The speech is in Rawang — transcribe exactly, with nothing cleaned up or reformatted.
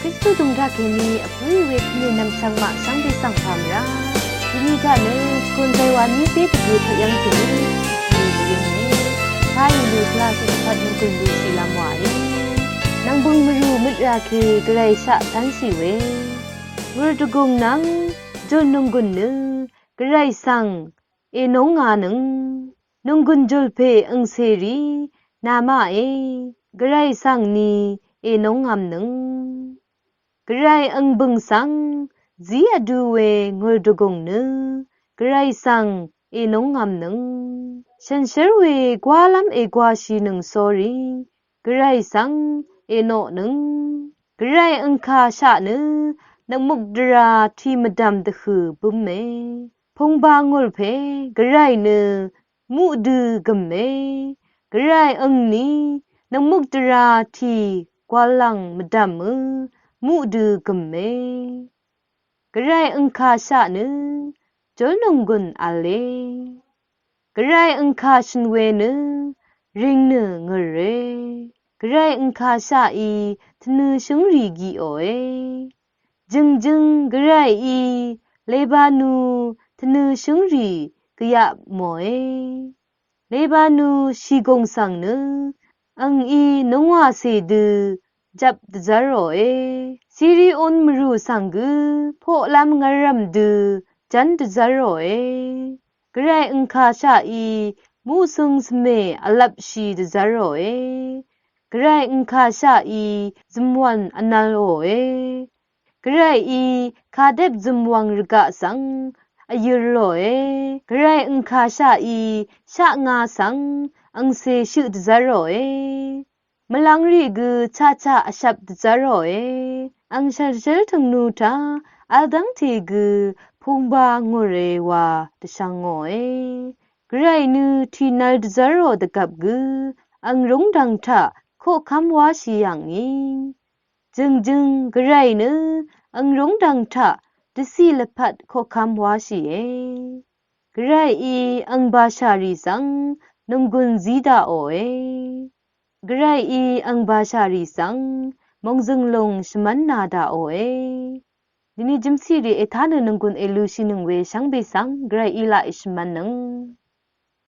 Kristu dvng taq kèní vpǿì we pvnø nvmchvng maq shvngbe svng pà mvrá. Dini taq nø shvgùn zaywa ní pé dvgø tøq yv́ng kèní. Nìgø yv́ng e. Tayì lù pvlá shì dvpvt nònggùn lùshì lv́m wàí. Nv̀ngbø̀ng mvrù møt rà kè gvray shaq tv́nshì we. Ngø̀r dvgùng nvng jùl nònggùn nø gvray svng ènóngānøng. Nònggùn jùl pè angcèrì nàmaqe gvray svng ni ènóngāmnøng. Gvray angbø̀ng svng zí vdu we ngø̀r dvgùng nø gvray svng ènóngāmnøng. Shànshér we gwálv́m ègwāshìnøng sórí gvray svng ènoqnøng. Gvray angkàshaq nø nvkmuk dvrā tì mvdv̀m dvhø̀ bǿme. Pùngba ngùr pè gvray nø muqdø gø̀me. Gvray angní nvkmuk dvrā tì gwālv̀ng mvdv̀mø muqdø gø̀me. Gvray angkàshaq nø júl nònggùn v̄le. Gvray angkà shø̀n we nø ring nø ngø̀re. Gvray angkàshaqí tvnø shǿngrì giqòe. Jø̀ngjø̀ng gvrayí Lebanu tvnø shǿngrì gvyaq mòe. Lebanu shìgùng svng nø angí nungwàcè dø jvp dvzv́ròe. Sirion mvrù svng gø poqlv́m ngvrv̀m dø jv́n dvzv́ròe. Gvray angkàshaqí muqsøng svmè vlvpshì dvzv́ròe. Gvray angkàshaqí zø̀mwv̀n vnv̄lòe. Gvrayí kadep zø̀mwv̀ng rvgaq svng vyø̄r lòe. Gvray angkàshaqí shaqnga svng angcè shøq dvzv́ròe. Mvlvngrì gø chaqchaq vshvp dvzv́ròe. Ang shànshér tø̀ngnu taq vl dv́ngte gø pùngba ngùre wa dvshvngòe. Gvray nø tìnvl dvzv́rò dvgvp gø ang rúngdv̀ng taq koqkv́m wáshì yàngì. Jø̀ngjø̀ng gvray nø ang rúngdv̀ng taq dvciq lvpat koqkv́m wáshìe. Gvrayí ang bàshàrì svng nònggùn zí daqòe. Gvrayí ang bàshàrì svng mòngzø̀ng lùng shvmv́n nà daqòe. Dini jø̀mciqrì ètá nø nònggùn èlushìnøng we shvngbe svng gvrayí laq èshvmv́nnøng.